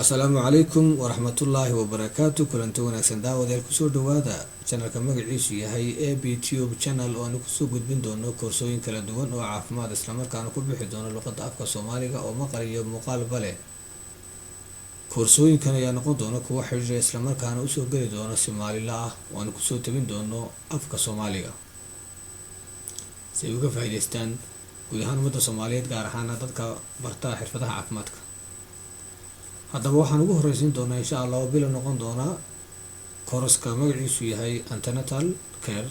Asalaamu calaykum waraxmatullaahi wabarakaatu. Kulanti wanaagsan, daawadayaal. Kusoo dhawaada channelka magaciisu yahay AB Tube Channel, oo aanu kusoo gudbin doono koorsooyin kala duwan oo caafimaad, islamarkaana ku bixi doono luqada afka Soomaaliga oo maqal iyo muuqaalba leh. Koorsooyinkan ayaa noqon doona kuwo xidhiira, islamarkaana usoo geli doona si maalinla ah, oo aanu kusoo tabin doono afka Soomaaliga si ay uga faa'iideystaan guud ahaan ummadda Soomaaliyeed, gaar ahaana dadka barta xirfadaha caafimaadka. Haddaba, waxaan ugu horeysiin doonaa, insha Allah, oo bilo noqon doonaa kooraska magaciisu yahay antenatal care.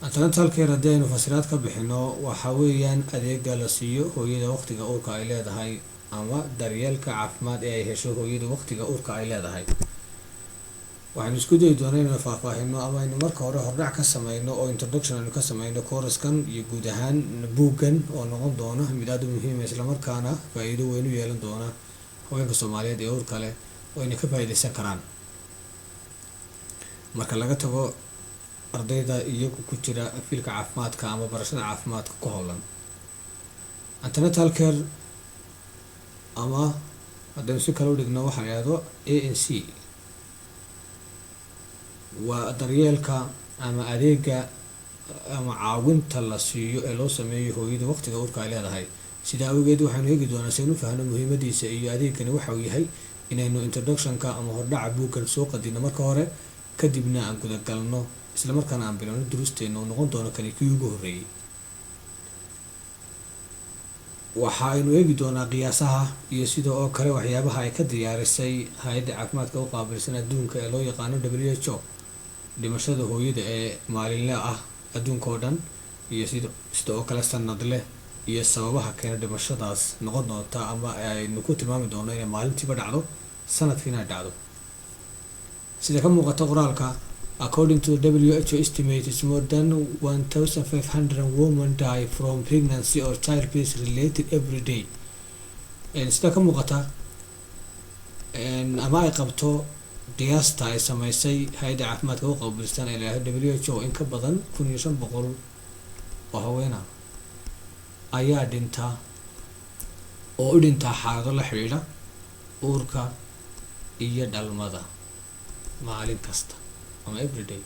Antenatal care, haddii aynu fasiraad ka bixino, waxa weeyaan adeega la siiyo hooyada waqtiga uurka ay leedahay, ama daryeelka caafimaad ee ay hesho hooyada waqtiga uurka ay leedahay. Waxaynu isku dayi doonaa inaynu faahfaahino ama aynu marka hore hordhac ka sameyno oo introduction aynu ka sameyno kooraskan iyo guud ahaan buuggan, oo noqon doona mid aada u muhiima, islamarkaana faa-iido weyn u yeelan doona haweenka Soomaaliyeed ee uurka leh, oo ayna ka faa-iideysan karaan, marka laga tago ardayda iyagu ku jira fieldka caafimaadka ama barashada caafimaadka ku howlan. Antenatal care, ama haddaynu si kale u dhigno, waxaa la yihahdo ANC, waa daryeelka ama adeega ama caawinta la siiyo ee loo sameeyo hooyada waqtiga uurka ay leedahay. Sidaa awgeed, waxaynu eegi doonaa, si aynu fahno muhiimadiisa iyo adeegani waxa uu yahay, inaynu introductionka ama hordhaca buuggan soo qadino marka hore, kadibna aan gudagalno, islamarkaana aan bilowno durusteena, oo noqon doono kani kii ugu horreeyey. Waxa aynu eegi doonaa qiyaasaha iyo sidoo oo kale waxyaabaha ay ka diyaarisay hay-adda caafimaadka u qaabilsan adduunka ee loo yaqaano WHO, dhimashada hooyada ee maalinle ah adduunka oo dhan, iyo sida oo kale sanadle, iyo sababaha keena dhimashadaas noqon doonta, ama aynu ku tilmaami doono inay maalintiiba dhacdo, sanadkiina ay dhacdo. Sida ka muuqata qoraalka, according to WHO estimates, more than 1500 women die from pregnancy or childbirth related every day. Sida ka muuqata ama ay qabto qiyaasta ay sameysay hay-adda caafimaadka u qaabilsan ee la WHO, in ka badan 1500 oo haweena ayaa dhinta oo u dhintaa xaalado la xidhiidha uurka iyo dhalmada maalin kasta ama everyday.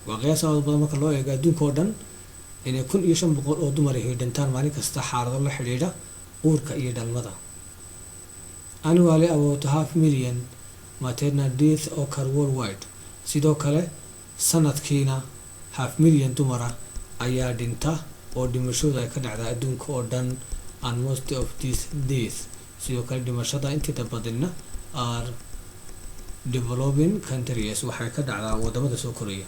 Waa qiyaas aad u badan marka loo eego adduunka oo dhan, inay 1500 oo dumar ahi dhintaan maalin kasta xaalado la xidhiidha uurka iyo dhalmada. Annually, about half million maternal death occur worldwide. Sidoo kale, sanadkiina half million dumara ayaa dhinta oo dhimashooda ay ka dhacdaa adduunka oo dhan. And most of these deaths, sidoo kale dhimashada inteeda badinna, are developing countries, waxay ka dhacdaa wadamada soo koraya.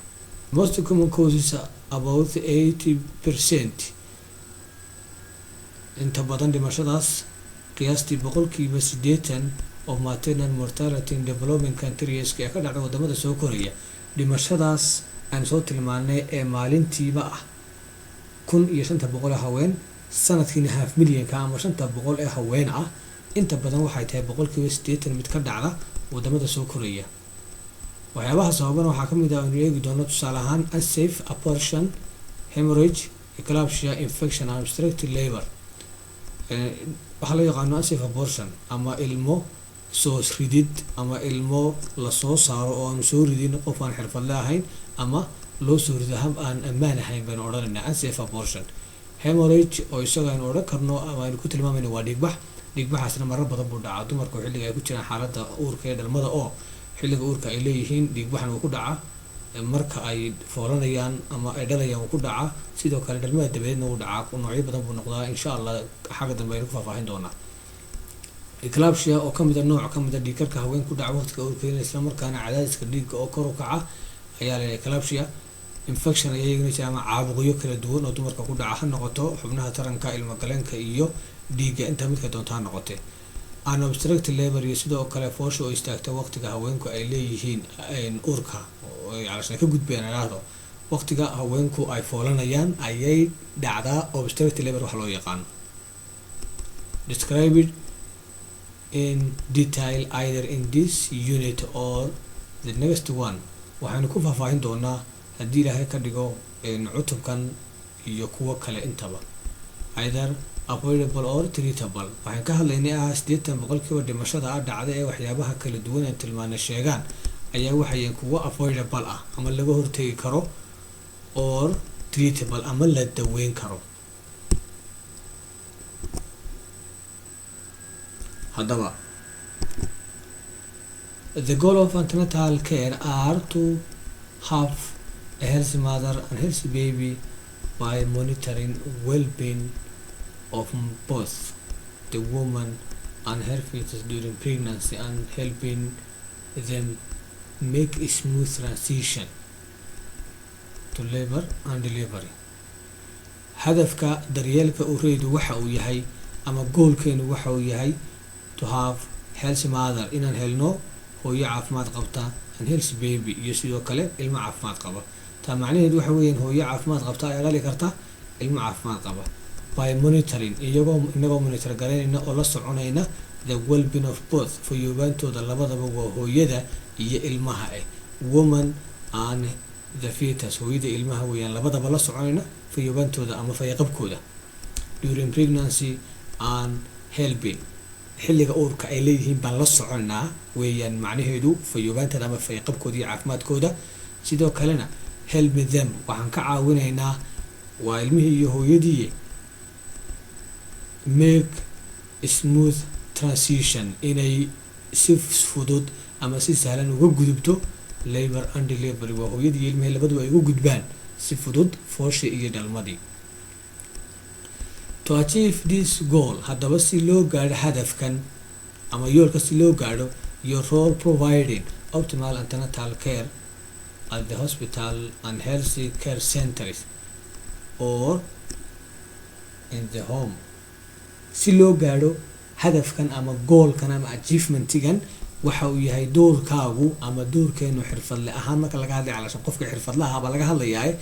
Most common causes, about 80%, inta badan dhimashadaas, qiyaastii 80% of maternal mortality in developing countries ee ka dhacda wadamada soo koraya, dhimashadaas aan soo tilmaanay ee maalintiiba ah 1500 ee haween, sanadkiina half millionka ama 500 ee haween ah, inta badan waxay tahay 80% mid ka dhacda wadamada soo koraya. Waxyaabaha sababana waxaa kamid ah, aynu eegi doono, tusaale ahaan, unsafe abortion, hemorrhage, eclampsia, infection and obstructed labor. Waxaa loo yaqaano unsafe abortion, ama ilmo soo ridid ama ilmo lasoo saaro oo aanu soo ridin qof aan xirfadle ahayn, ama loo soo rido hab aan ammaan ahayn baynu odhanaynaa unsafe abortion. Hemorrhage, oo isaga aynu odhan karno ama aynu ku tilmaamayno, waa dhiigbax. Dhiigbaxaasna marar badan buu dhacaa dumarku xilliga ay ku jiraan xaaladda uurka ee dhalmada, oo xilliga uurka ay leeyihiin dhiigbaxna wuu ku dhacaa, marka ay foolanayaan ama ay dhalayaan wuu ku dhacaa, sidoo kale dhalmada dabadeedna wuu dhacaa. Noocyo badan buu noqdaa, insha Allah xagga dambe aynu ku faahfaahin doonaa. Eclampsia, oo kamid a nooc kamid a dhiigkarka haween ku dhaca waqtiga uurkeena, islamarkaana cadaadiska dhiigga oo kor u kaca ayaa la eclampsia. Infection ayaa iyaguna jira, ama caabuqyo kala duwan oo dumarka ku dhaca, ha noqoto xubnaha taranka, ilmagaleenka iyo dhiigga, inta midka doonta ha noqote. Unobstructed labor, iyo sidoo kale foosha oo istaagta waqtiga haweenku ay leeyihiin uurka, calashan ka gudbayaan idhaahdo, waqtiga haweenku ay foolanayaan ayay dhacdaa obstructed labor wax loo yaqaano. Described in detail either in this unit or the next one. Waxaynu ku faahfaahin doonaa, haddii Ilaahay ka dhigo, cutubkan iyo kuwo kale intaba, either avoidable or treatable. Waxaan ka hadlaynay 80% dhimashada dhacda ee waxyaabaha kala duwan ee tilmaanay sheegaan ayaa waxayan kuwo avoidable ah ama laga hortegi karo, or treatable ama la daweyn karo. Haddaba, the goal of antenatal care are to have a healthy mother and healthy baby by monitoring well-being of both the woman and her fetus during pregnancy and helping them make a smooth transition to labor and delivery. Hadafka daryeelka uureydu waxa uu yahay ama goalkeenu waxa uu yahay to have healthy mother, inaan helno hooyo caafimaad qabta, and healthy baby, iyo sidoo kale ilmo caafimaad qaba. Taa macnaheedu waxa weeyaan hooyo caafimaad qabta ayaa dhali karta ilmo caafimaad qaba. By monitoring, iyagoo inagoo monitor garaynayna oo la soconayna, the well-being of both, fayoobaantooda labadaba, waa hooyada iyo ilmaha woman and the fetus, hooyada ilmaha weeyaan, labadaba la soconayna fayoobaantooda ama fayaqabkooda, during pregnancy and helping, xilliga uurka ay leeyihiin baan la soconaa weeyaan macnaheedu, fayoobaantada ama fayaqabkooda iyo caafimaadkooda. Sidoo kalena helping them, waxaan ka caawinaynaa, waa ilmihii iyo hooyadii, make smooth transition, inay si fudud ama si sahlan uga gudubto labor and delivery, waa hooyadii iyo ilmihii labaduba ay uga gudbaan si fudud fooshii iyo dhalmadii. To achieve this goal, haddaba si loo gaadho hadafkan ama yoolka si loo gaadho, your role providing optimal antenatal care at the hospital and health care centers or in the home. Si loo gaadho hadafkan ama goalkan ama achievementigan, waxa uu yahay doorkaagu ama doorkeenu xirfadle ahaan, marka laga hadlay calashan qofka xirfadlaha baa laga hadlayaa,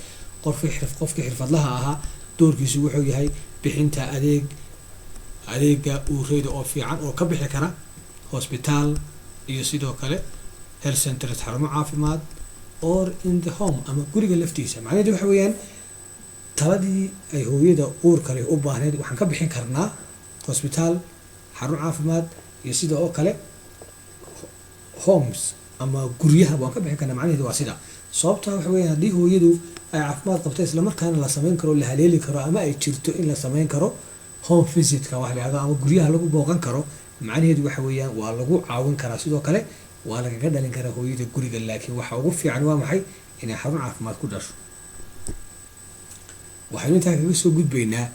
qofka xirfadlaha ahaa doorkiisu wuxuu yahay bixinta adeega uureyda oo fiican oo ka bixi kara hosbitaal iyo sidoo kale health centers, xarumo caafimaad, or in the home, ama guriga laftiisa. Macnaheedu waxa weeyaan taladii ay hooyada uurka leh u baahneyd waxaan ka bixin karnaa hosbitaal, xarun caafimaad iyo sida oo kale homes ama guryaha waan ka bixin karnaa. Macnaheedu waa sida. Sababta waxa weeyaan haddii hooyadu ay caafimaad qabto islamarkaana la sameyn karo, la haleeli karo ama ay jirto in la sameyn karo home visitka wax la yihahdo ama guryaha lagu booqan karo, macnaheedu waxa weeyaan waa lagu caawin karaa, sidoo kale waa lagaga dhalin karaa hooyada guriga. Laakiin waxa ugu fiican waa maxay? Inay xarun caafimaad ku dhasho. Waxaynu intaa kaga soo gudbaynaa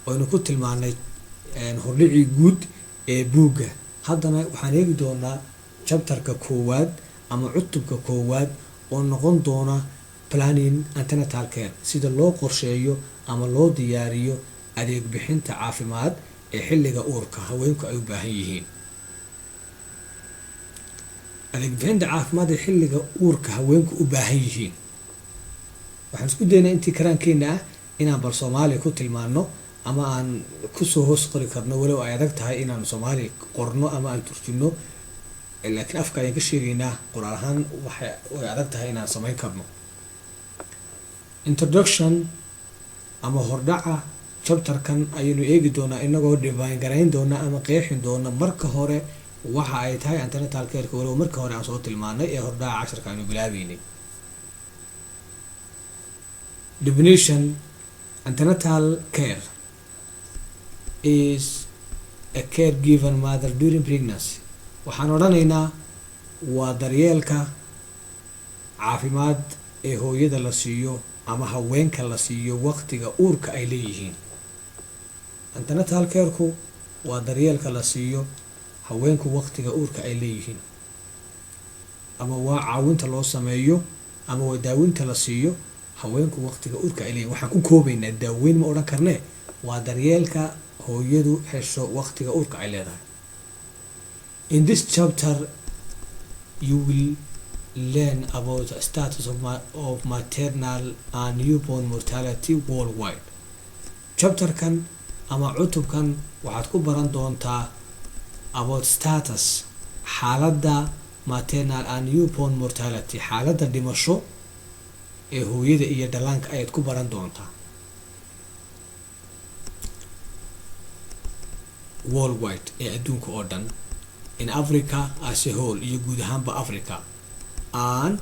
oynu ku tilmaanay hordhicii guud ee buugga. Haddana waxaan eegi doonaa chapterka koowaad ama cutubka koowaad oo noqon doona planning antenatal care, sida loo qorsheeyo ama loo diyaariyo adeeg bixinta caafimaad ee xilliga uurka haweenku ay u baahan yihiin. Adeeg bixinta caafimaad ee xilliga uurka haweenku u baahan yihiin waxaan isku daynaa intii karaankeenna ah inaan bal Soomaaliya ku tilmaano ama aan kusoo hoos qori karno, walow ay adag tahay inaan Soomaali qorno ama aan turjino, laakiin afka ayaan ka sheegaynaa. Qoraal ahaan waxay way adag tahay inaan samayn karno. Introduction ama hordhaca chapterkan ayaynu eegi doonaa, inagoo define garayn doona ama qeexin doona marka hore waxa ay tahay antenatal careka, walow marka hore aan soo tilmaanay ee hordhaca casharka aynu bilaabeynay. Definition: antenatal care is a care given mother during pregnancy. Waxaan odhanaynaa waa daryeelka caafimaad ee hooyada la siiyo ama haweenka la siiyo waqtiga uurka ay leeyihiin. Antenatal careku waa daryeelka la siiyo haweenku waqtiga uurka ay leeyihiin, ama waa caawinta loo sameeyo ama waa daawinta la siiyo haweenku waqtiga uurka ay leeyihin. Waxaan ku koobaynaa, daaweyn ma odhan karnee, waa daryeelka hooyadu hesho waqtiga uurka ay leedahay. In this chapter you will learn about the status of maternal and newborn mortality worldwide. Chapterkan ama cutubkan waxaad ku baran doontaa about status, xaaladda, maternal and newborn mortality, xaaladda dhimasho ee hooyada iyo dhallaanka ayaad ku baran doontaa. Worldwide, ee adduunka oo dhan, in Africa as a whole, iyo guud ahaanba Africa. And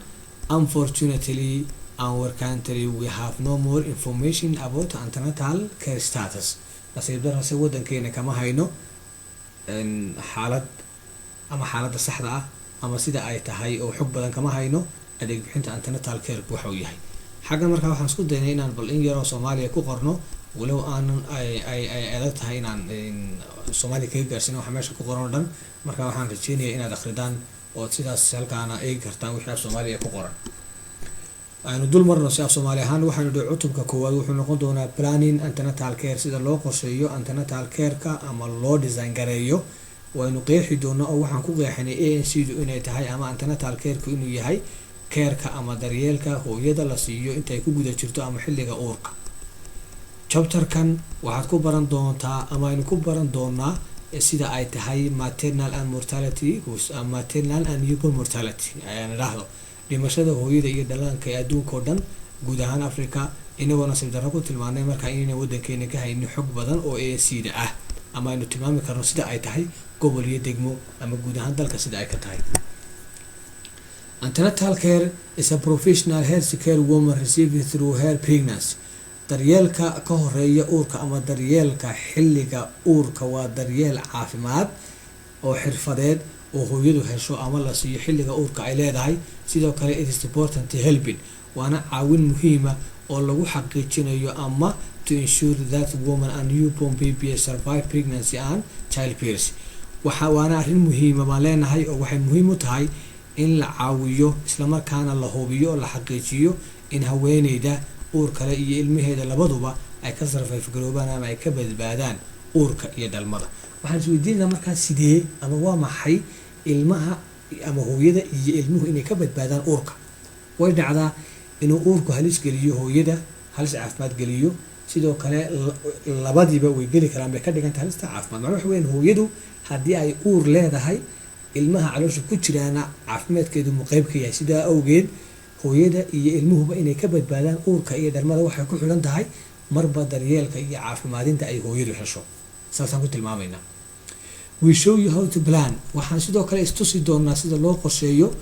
unfortunately, our country, we have no more information about antenatal care status. Nasiib darrase, waddankeena kama hayno xaalad ama xaaladda saxda ah ama sida ay tahay oo xog badan kama hayno adeeg bixinta antenatal care waxa uu yahay. Xaggan markaa waxaan isku daynay inaan bal in yaroo Soomaaliya ku qorno, walow aanan ay adag tahay inaan Soomaaliya kaga gaarsiino waxa meesha ku qoran oo dhan. Marka waxaan rajeynayaa inaad akhridaan ood sidaas halkaana eegi kartaan wixii af Soomaaliya ku qoran. Aynu dul marno si af Soomaali ahaan. Waxaynu dhihi, cutubka koowaad wuxuu noqon doonaa planning antenatal care, sida loo qorsheeyo antenatal care-ka ama loo design gareeyo. Waynu qeexi doonaa oo waxaan ku qeexinay ANC du inay tahay ama antenatal care-ku inuu yahay care-ka ama daryeelka hooyada la siiyo intay ku guda jirto ama xilliga uurka. Chapterkan waxaad ku baran doontaa ama aynu ku baran doonaa sida ay tahay maternal and mortality, maternal and newborn mortality ayaan idhaahdo, dhimashada hooyada iyo dhallaanka ee adduunka oo dhan, guud ahaan Africa, inagoo nasiib darro ku tilmaanay markaa inayna waddankeena ka haynin xog badan oo ANC da ah ama aynu tilmaami karno sida ay tahay gobol iyo degmo ama guud ahaan dalka sida ay ka tahay. Antenatal care is a professional health care woman receiving through her pregnancy. Daryeelka ka horeeya uurka ama daryeelka xilliga uurka waa daryeel caafimaad oo xirfadeed oo hooyadu hesho ama la siiyo xilliga uurka ay leedahay. Sidoo kale, it is important to helping, waana caawin muhiima oo lagu xaqiijinayo ama to ensure that woman and newborn baby survive pregnancy and childbirth. Waxa waana arrin muhiima baan leenahay oo waxay muhiim u tahay in la caawiyo, islamarkaana la hubiyo oo la xaqiijiyo in haweeneyda uur kale iyo ilmaheeda labaduba ay ka survive garoobaan ama ay ka badbaadaan uurka iyo dhalmada. Waxaan isweydiinaa markaa, sidee ama waa maxay ilmaha ama hooyada iyo ilmuhu inay ka badbaadaan uurka? Way dhacdaa inuu uurku halis geliyo hooyada, halis caafimaad geliyo. Sidoo kale labadiiba way geli karaan bay ka dhiganta halista caafimaad. Macnuu waxa weeyaan, hooyadu haddii ay uur leedahay, ilmaha caloosha ku jiraana caafimaadkeedu mu qeyb ka yahay. Sidaa awgeed, hooyada iyo ilmuhuba inay ka badbaadaan uurka iyo dhalmada waxay ku xidhan tahay marba daryeelka iyo caafimaadinta ay hooyadu hesho. Saasaan ku tilmaamaynaa. We show you how to plan, waxaan sidoo kale istusi doonaa sida loo qorsheeyo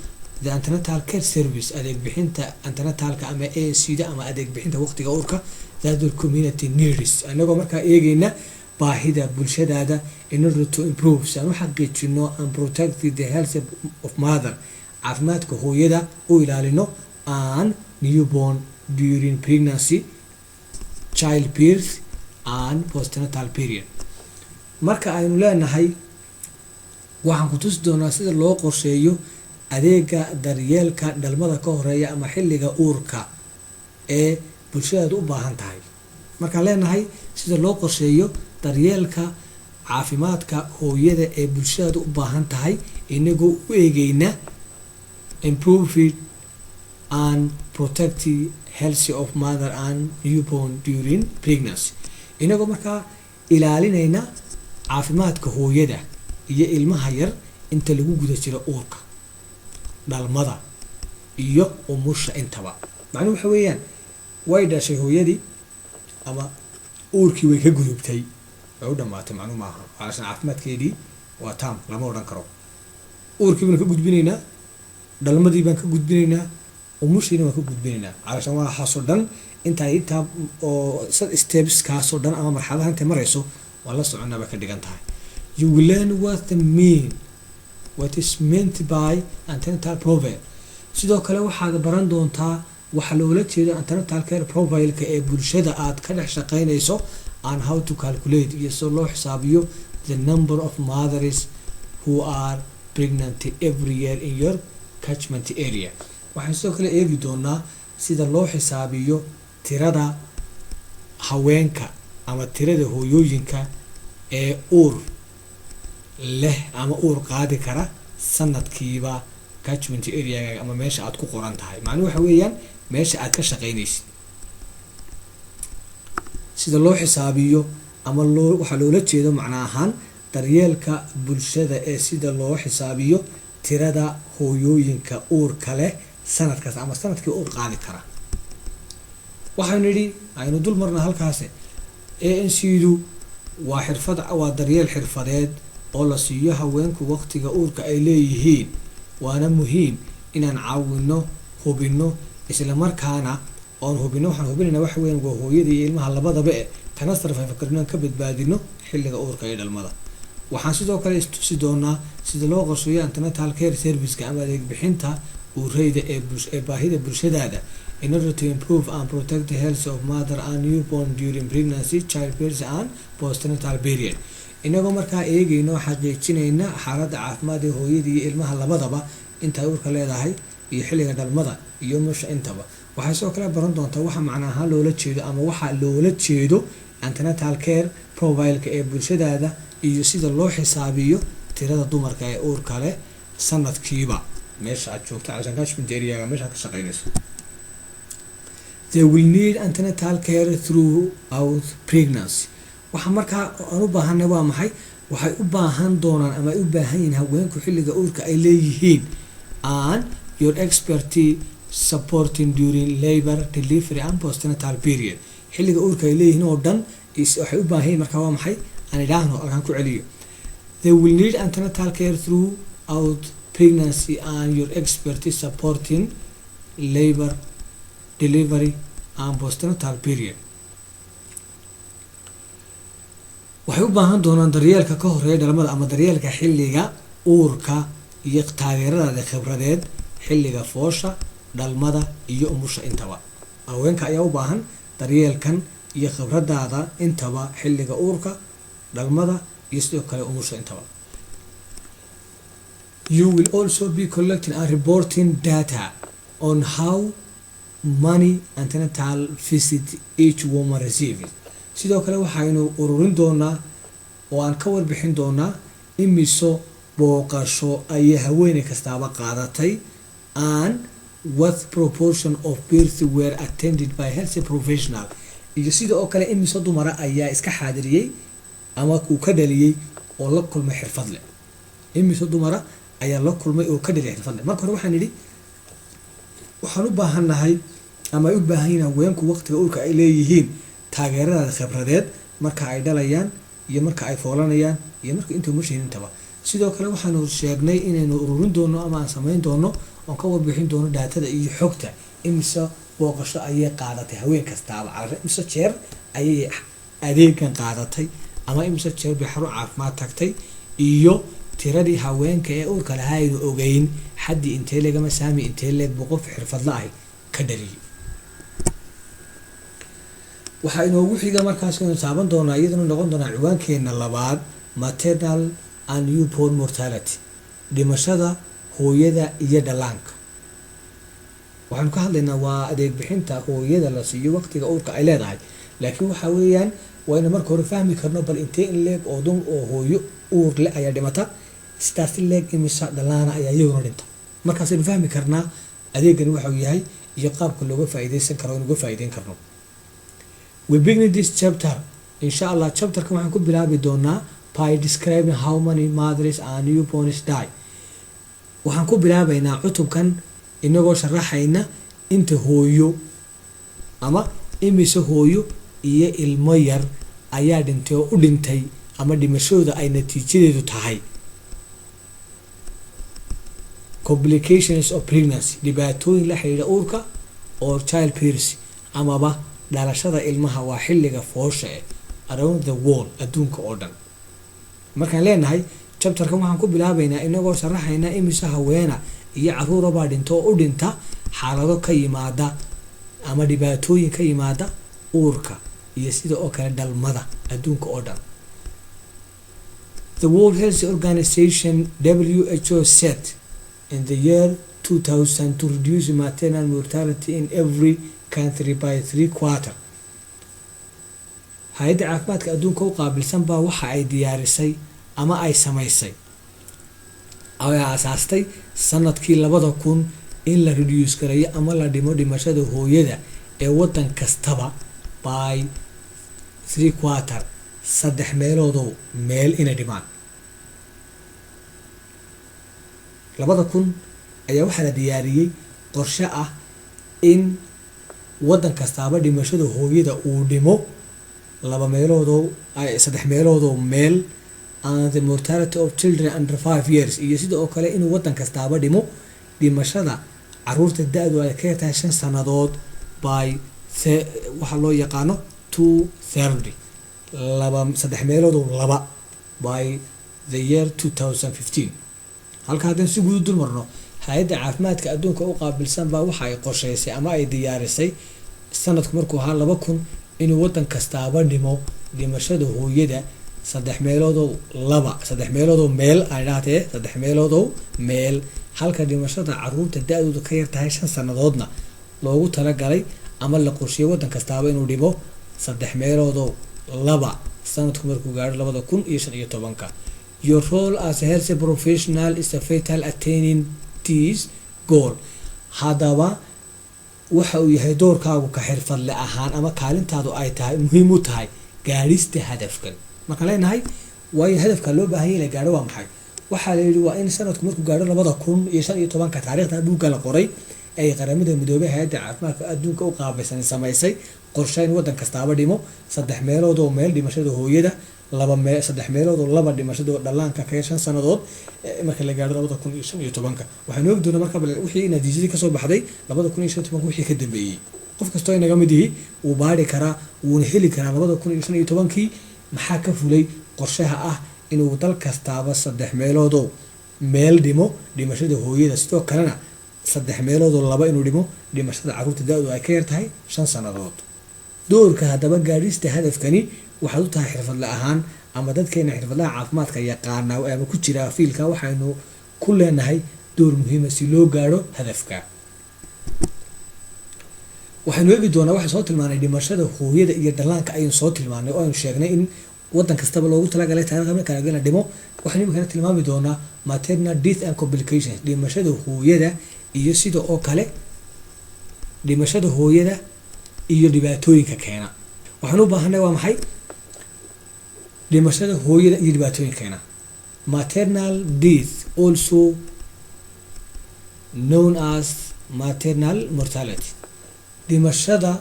the antenatal care service, adeeg bixinta antenatalka ama ANC da ama adeeg bixinta waqtiga uurka, that the community needs, anagoo markaa eegeyna baahida bulshadaada, in order to improve, si aan u xaqiijino, and protect the health of mother, caafimaadka hooyada u ilaalino, and newborn during pregnancy, childbirth and postnatal period. Marka aynu leenahay waxaan ku tusi doonaa sida loo qorsheeyo adeega daryeelka dhalmada ka horeeya ama xilliga uurka ee bulshadaadu u baahan tahay, markaan leenahay sida loo qorsheeyo daryeelka caafimaadka hooyada ee bulshadaadu u baahan tahay, inagoo u eegeyna improve and protect health of mother and newborn during pregnancy, inagoo markaa ilaalinayna caafimaadka hooyada iyo ilmaha yar inta lagu guda jiro uurka, dhalmada iyo umusha intaba. Macnuhu waxa weeyaan, way dhashay hooyadii ama uurkii way ka gudubtay, way u dhamaatay macnuu maaha. Calashan caafimaadkeedii waa tam lama odhan karo. Uurkii baan ka gudbinaynaa, dhalmadii baan ka gudbinaynaa, umushiina waan ka gudbinaynaa. Calashan waxaasoo dhan intaa intaa oo stepskaasoo dhan ama marxaladaha intay marayso waan la soconaa bay ka dhigan tahay. You will learn what is meant by antenatal profile. Sidoo kale, waxaad baran doontaa waxa loola jeedo antenatal care profile-ka ee bulshada aad ka dhex shaqeynayso, and how to calculate, iyo sida loo xisaabiyo, the number of mothers who are pregnant every year in your catchment area. Waxaan sidoo kale eegi doonaa sida loo xisaabiyo tirada haweenka ama tirada hooyooyinka ee uur leh ama uur qaadi kara sanadkiiba catchment area ama meesha aad ku qoran tahay. Macnuhu waxa weeyaan meesha aad ka shaqeynaysid, sida loo xisaabiyo ama loo waxaa loola jeedo macna ahaan daryeelka bulshada ee sida loo xisaabiyo tirada hooyooyinka uurka leh sanadkaas ama sanadkii uur qaadi kara. Waxaynu nidhi, aynu dul marna halkaasi ANC du. Waa xirfad, waa daryeel xirfadeed oo la siiyo haweenku waqtiga uurka ay leeyihiin, waana muhiim inaan caawino, hubino, isla markaana oon hubino. Waxaan hubinayna waxa weeyaan waa hooyada iyo ilmaha labadaba e kana survive karno, ka badbaadino xilliga uurka iyo dhalmada. Waxaan sidoo kale istusi doonaa sida loo qorsheeyo antenatal care serviceka ama adeeg bixinta uureyda ee baahida bulshadaada, in order to improve and protect the health of mother and newborn during pregnancy, childbirth and postnatal period, inagoo markaa eegayno, xaqiijinayna xaaladda caafimaad ee hooyada iyo ilmaha labadaba intay uurka leedahay iyo xilliga dhalmada iyo musha intaba. Waxay sidoo kale baran doontaa waxa macna ahaan loola jeedo ama waxa loola jeedo antenatal care profileka ee bulshadaada iyo sida loo xisaabiyo tirada dumarka ee uurka leh sanadkiiba meesha aad joogto, calashaan catchment areaga meesha aad ka shaqeynayso. They will need antenatal care throughout pregnancy. Waxa markaa aan u baahanay waa maxay? Waxay u baahan doonaan ama ay u baahan yihiin haweenku xilliga uurka ay leeyihiin and your expertise supporting during labor, delivery and postnatal period. Xilliga uurka ay leeyihiin oo dhan waxay u baahan yihiin. Markaa waa maxay? Aan idhaahno, halkaan ku celiyo: they will need antenatal care throughout pregnancy and your expertise supporting labor, delivery and postnatal period. Waxay u baahan doonaan daryeelka ka horeeya dhalmada ama daryeelka xilliga uurka iyo taageeradaada khibradeed xilliga foosha, dhalmada iyo umusha intaba. Haweenka ayaa u baahan daryeelkan iyo khibradaada intaba xilliga uurka, dhalmada iyo sidoo kale umusha intaba. You will also be collecting and reporting data on how many antenatal visit each woman receives. Sidoo kale waxaynu ururin doonaa oo aan ka warbixin doonaa imiso booqasho ayay haweeney kastaaba qaadatay and what proportion of birth were attended by health professional, iyo sida oo kale imiso dumara ayaa iska xaadiriyey ama uu ka dhaliyey oo la kulmay xirfadle. Imiso dumara ayaa la kulmay oo ka dhaliyay xirfadle. Marka hore waxaan idhi waxaan u baahannahay ama ay u baahan yihiin haweenku waqtiga uurka ay leeyihiin taageeradaada khibradeed marka ay dhalayaan iyo marka ay foolanayaan iyo marka inta umushahin intaba. Sidoo kale waxaanu sheegnay inaynu ururin doono ama aan samayn doono oon ka warbixin doono datada iyo xogta imise booqasho ayay qaadatay haween kastaaba, imise jeer ayay adeegan qaadatay ama imise jeer bay xarun caafimaad tagtay, iyo tiradii haweenka ee uurka lahaa aynu ogeyn xaddii intee leeg ama saami intee leeg buu qof xirfadla ahi ka dhaliyay. Waxaa inoogu xiga markaas aynu taaban doonaa, iyadana noqon doonaa ciwaankeena labaad, maternal and newborn mortality, dhimashada hooyada iyo dhallaanka. Waxaanu ka hadlaynaa waa adeeg bixinta hooyada la siiyo waqtiga uurka ay leedahay, laakiin waxa weeyaan waa ina marka hore fahmi karno bal intee in leeg oo dum oo hooyo uur le ayaa dhimata, sidaas in leeg imisa dhallaana ayaa iyaguna dhinta. Markaasaynu fahmi karnaa adeegani waxa uu yahay iyo qaabka looga faa'iideysan karo, in uga faa'iideyn karno. We begin this chapter, insha Allah. Chapterkan waxaan ku bilaabi doonaa by describing how many mothers and newborns die. Waxaan ku bilaabaynaa cutubkan inagoo sharaxayna inta hooyo ama imise hooyo iyo ilmo yar ayaa dhintay oo u dhintay ama dhimashooda ay natiijadeedu tahay complications of pregnancy, dhibaatooyin la xiriira uurka, or child birth, amaba dhalashada ilmaha, waa xilliga foosha eh, around the world, adduunka oo dhan. Markaan leenahay chapterkan waxaan ku bilaabaynaa inagoo sharaxaynaa imise haweena iyo caruurabaa dhinta oo u dhinta xaalado ka yimaada ama dhibaatooyin ka yimaada uurka iyo sida oo kale dhalmada adduunka oo dhan. The World Health Organization, WHO, set in the year 2000 to reduce maternal mortality in every country by three quarter. Hay-adda caafimaadka adduunka u qaabilsan baa waxa ay diyaarisay ama ay samaysay ay aasaastay sanadkii 2000 in la reduce gareeyo ama la dhimo dhimashada hooyada ee wadan kastaba by three quarter, saddex meeloodow meel inay dhimaan. 2000 ayaa waxaa la diyaariyey qorshe ah in wadan kastaaba dhimashada hooyada uu dhimo. Laba meeloodoo, saddex meeloodoo meel, and the mortality of children under 5 years, iyo sidoo kale inuu waddan kastaaba dhimo dhimashada caruurta da-du ay ka yartahay 5 sannadood by waxaa loo yaqaano 2/3, laba, saddex meeloodoo laba, by the year 2015. Halka haddaan si guud u dul marno, Hay-adda Caafimaadka Adduunka u qaabilsan baa waxa ay qorsheysay ama ay diyaarisay sanadku markuu ahaa 2000 inuu waddan kastaaba dhimo dhimashada hooyada saddex meeloodoo laba, saddex meeloodoo meel aan idhahdee, saddex meeloodoo meel, halka dhimashada caruurta da-doodu ka yar tahay 5 sannadoodna loogu talagalay ama la qorsheeyay waddan kastaaba inuu dhimo saddex meeloodoo laba sanadku markuu gaadho 2015-ka. Your role as a health professional is a vital attaining this goal. Haddaba waxa uu yahay doorkaagu ka xirfadle ahaan ama kaalintaadu ay tahay muhiim u tahay gaadhista hadafkan. Markaan leenahay, waayo hadafka loo baahan yahay la gaadho waa maxay? Waxaa la yidhi waa in sanadku markuu gaadho 2015-ka, taariikhda buugga la qoray ay Qaramada Midoobay, Hay-adda Caafimaadka Adduunka u qaabilsan samaysay qorshe in waddan kastaaba dhimo saddex meelood oo meel dhimashada hooyada, laba mee, saddex meelood oo laba dhimashada dhallaanka ka yar 5 sannadood marka la gaadho 2015-ka. Waxaanu ogi doonaa marka wixii natiijadii kasoo baxday 2015-ka wixii ka dambeeyey. Qof kastoo inaga mid yihi wuu baari karaa, wuuna heli karaa 2015-kii maxaa ka fulay qorshaha ah inuu dal kastaaba saddex meeloodoo meel dhimo dhimashada hooyada, sidoo kalena saddex meeloodoo laba inuu dhimo dhimashada carruurta da-du ay ka yar tahay 5 sannadood. Doorka haddaba gaadhista hadafkani waxaad u tahay xirfadle ahaan ama dadkeena xirfadlaha caafimaadka yaqaana ama ku jira field-ka, waxaynu ku leenahay door muhiima si loo gaadho hadafka. Waxaynu eegi doonaa, waxaan soo tilmaanay dhimashada hooyada iyo dhallaanka ayaynu soo tilmaanay oo aynu sheegnay in waddan kastaba loogu talagalay taarikhda marka la dhimo. Waxaynu imikana tilmaami doonaa maternal death and complications, dhimashada hooyada iyo sida oo kale dhimashada hooyada iyo dhibaatooyinka keena. Waxaan u baahanay waa maxay? Dhimashada hooyada iyo dhibaatooyinka keena. Maternal death, also known as maternal mortality, dhimashada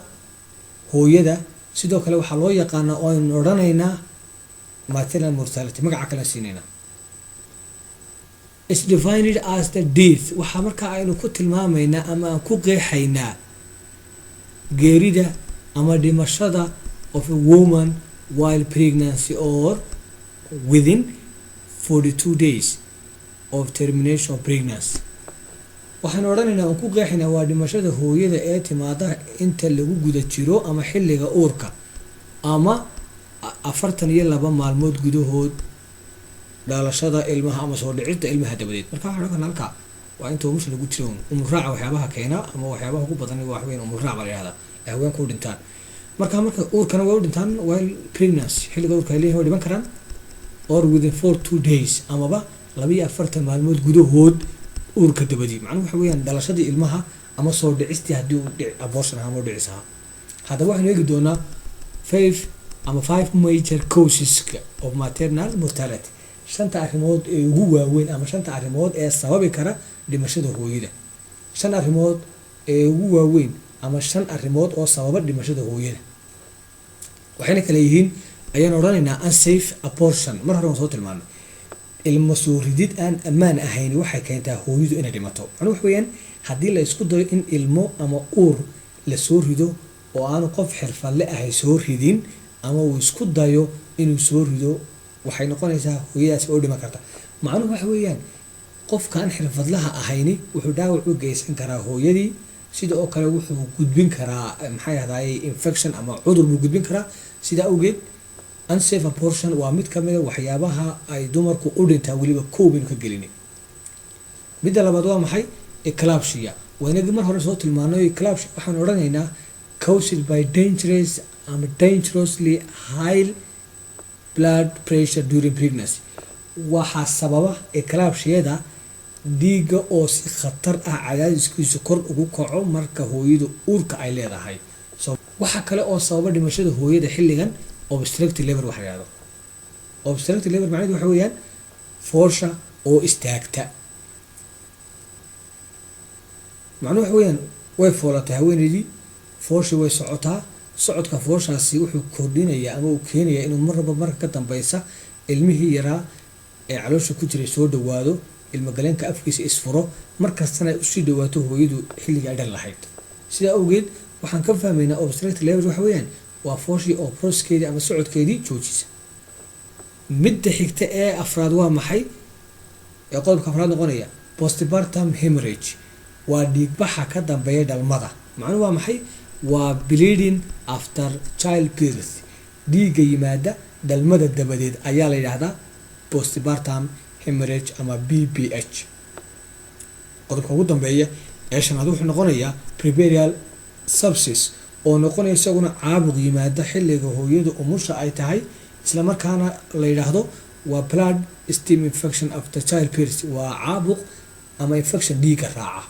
hooyada sidoo kale waxaa loo yaqaanaa oo aynu odhanaynaa maternal mortality, magaca kale siinayna, is defined as the death, waxaa markaa aynu ku tilmaamaynaa ama aan ku qeexaynaa geerida ama dhimashada of a woman while pregnancy or within 42 days of termination of pregnancy. Waxaanu odhanaynaa, aan ku qeexaynaa, waa dhimashada hooyada ee timaada inta lagu guda jiro ama xilliga uurka ama 42 maalmood gudahood dhalashada ilmaha ama soo dhicidda ilmaha dabadeed. Marka waxaan odhan karnaa halkaa waa inta umusha lagu jiro. Umulraaca waxyaabaha keena ama waxyaabaha ugu badan waa weyn umulraac baa la yihahdaa ee haweenku u dhintaan. Marka uurkana way u dhintaan, while pregnancy, xilliga uurka ay leeyihin way dhiman karaan, or within 42 days, amaba 42 maalmood gudahood uurka dabadii. Macnuhu waxa weeyaan dhalashadii ilmaha ama soo dhicistii haddii uu dhic abortion ahaa ama u dhicis ahaa. Haddaba waxaynu eegi doonaa five ama five major causes of maternal mortality, shanta arrimood ee ugu waaweyn ama shanta arrimood ee sababi kara dhimashada hooyada. Shan arrimood ee ugu waaweyn ama shan arrimood oo sababa dhimashada hooyada waxayna kale yihiin, ayaan odhanaynaa, unsafe abortion. Mar hore waan soo tilmaanay, ilmo soo ridid aan ammaan ahayn waxay keentaa hooyadu inay dhimato. Macnuhu waxa weeyaan haddii la isku dayo in ilmo ama uur la soo rido oo aanu qof xirfadle ahay soo ridin ama uu isku dayo inuu soo rido, waxay noqonaysaa hooyadaasi oo dhiman karta. Macnuhu waxa weeyaan qofkaan xirfadlaha ahayni wuxuu dhaawac u geysan karaa hooyadii, sida oo kale wuxuu gudbin karaa, maxay ahdaye, infection ama cudur buu gudbin karaa. Sidaa awgeed unsafe abortion waa mid kamid a waxyaabaha ay dumarku u dhintaa, weliba kow baynu ka gelini. Midda labaad waa maxay? Eclampsia. Waa inagii mar hore soo tilmaanay. Eclampsia waxaan odhanaynaa caused by dangerous ama dangerously high blood pressure during pregnancy. Waxaa sababa eclampsiyada dhiigga oo si khatar ah cadaadiskiisu kor ugu kaco marka hooyadu uurka ay leedahay. So waxaa kale oo sababa dhimashada hooyada xilligan obstructive labor waxa la yihahdo. Obstructive labor macnaheedu waxa weeyaan foosha oo istaagta. Macnuhu waxa weeyaan way foolatay haweeneydii, fooshii way socotaa. Socodka fooshaasi wuxuu kordhinayaa ama uu keenayaa inuu marnaba marka ka dambeysa ilmihii yaraa ee caloosha ku jiray soo dhawaado, ilmagaleenka afkiisa isfuro, markastana ay usii dhawaato hooyadu xilligii ay dhal lahayd. Sidaa awgeed waxaan ka fahmaynaa obstructed labor waxa weeyaan waa fooshii oo processkeedii ama socodkeedii joojisa. Midda xigta ee afraad waa maxay? Ee qodobka afraad noqonaya postpartum hemorrhage, waa dhiigbaxa ka dambeeya dhalmada. Macnuhu waa maxay? Waa bleeding after child birth. Dhiigga yimaada dhalmada dabadeed ayaa la yidhaahdaa postpartum hemorrhage ama PPH. Qodobka ugu dambeeya ee shanaad wuxuu noqonayaa puerperal sepsis, oo noqonaya isaguna caabuq yimaada xilliga hooyadu umusha ay tahay, isla markaana la yidhaahdo waa blood stream infection after child birth, waa caabuq ama infection dhiigga raaca.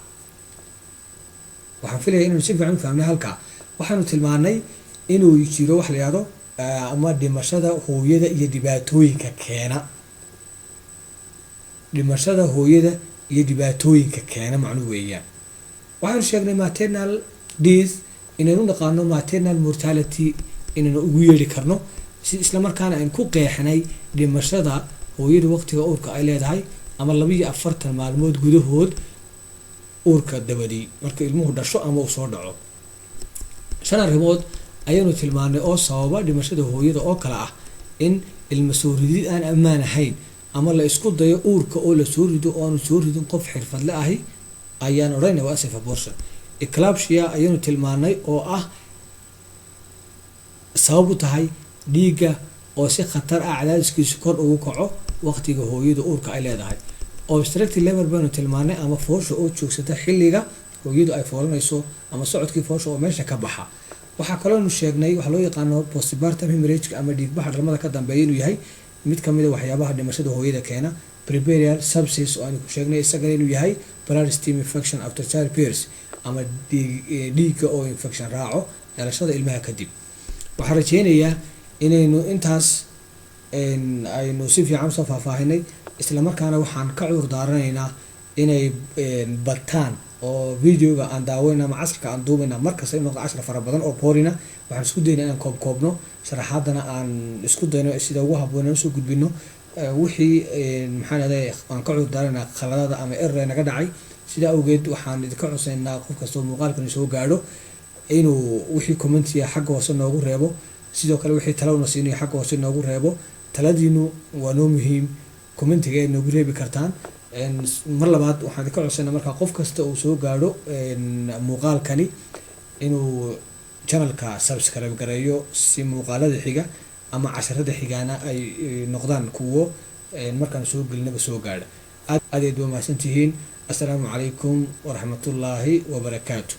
Waxaan filaya inaynu si fiican u fahmnay halkaa. Waxaanu tilmaanay inuu jiro wax la yidhahdo ama dhimashada hooyada iyo dhibaatooyinka keena. Dhimashada hooyada iyo dhibaatooyinka keena macnuhu weeyaan. Waxaanu sheegnay maternal death inaynu naqaano maternal mortality inaynu ugu yeedhi karno si isla markaana aynu ku qeexnay dhimashada hooyada waqtiga uurka ay leedahay ama 42 maalmood gudahood uurka dabadii, marka ilmuhu dhasho ama uu soo dhaco. Shan arrimood ayaanu tilmaanay oo sababa dhimashada hooyada, oo kale ah in ilma soo ridid aan ammaan ahayn ama la isku dayo uurka oo la soo rido oo aanu soo ridin qof xirfadle ahi, ayaan odhanayna waa unsafe abortion. Eclampsia ayaanu tilmaanay oo ah sabab u tahay dhiigga oo si khatar ah cadaadiskiisu kor ugu kaco waqtiga hooyada uurka ay leedahay. Obstructed labor baynu tilmaanay, ama foosha oo joogsata xilliga hooyadu ay foolanayso ama socodkii foosha oo meesha ka baxa. Waxaa kaloonu sheegnay waxaa loo yaqaano postpartum hemorrhage ama dhiigbaxa dhalmada ka dambeeya inuu yahay mid kamid a waxyaabaha dhimashada hooyada keena. Puerperal sepsis oo aynu ku sheegnay isagana inuu yahay blood stream infection after child birth, ama dhiigga oo infection raaco dhalashada ilmaha kadib. Waxaan rajeynayaa inaynu intaas aynu si fiican usoo faahfaahinay, isla markaana waxaan ka cudur daaranaynaa inay bataan oo videoga aan daawayna ama casharka aan duubayna markasta in noqdo cashar fara badan oo boring ah. Waxaan isku dayna inaan koob koobno, sharaxaadana aan isku dayno sida ugu habboon inaan usoo gudbino. Wixii maxaan ahday, aan ka cudur daaranaa khaladada ama error naga dhacay. Sidaa awgeed waxaan idinka codsanaynaa qof kastoo muuqaalkan soo gaadho inuu wixii commentiya xagga hoose noogu reebo, sidoo kale wixii talowna siinayo xagga hoose noogu reebo. Taladiinu waa noo muhiim, commentiga ayaad noogu reebi kartaan. Mar labaad waxaan idinka codsanaa markaa qof kasta uu soo gaadho muuqaalkani inuu channelka subscribe gareeyo, si muuqaalada xiga ama casharada xigaana ay noqdaan kuwo markaan soo gelinaba soo gaadha. Aad aad waa mahadsantihiin. Assalaamu calaykum waraxmatullaahi wabarakaatu.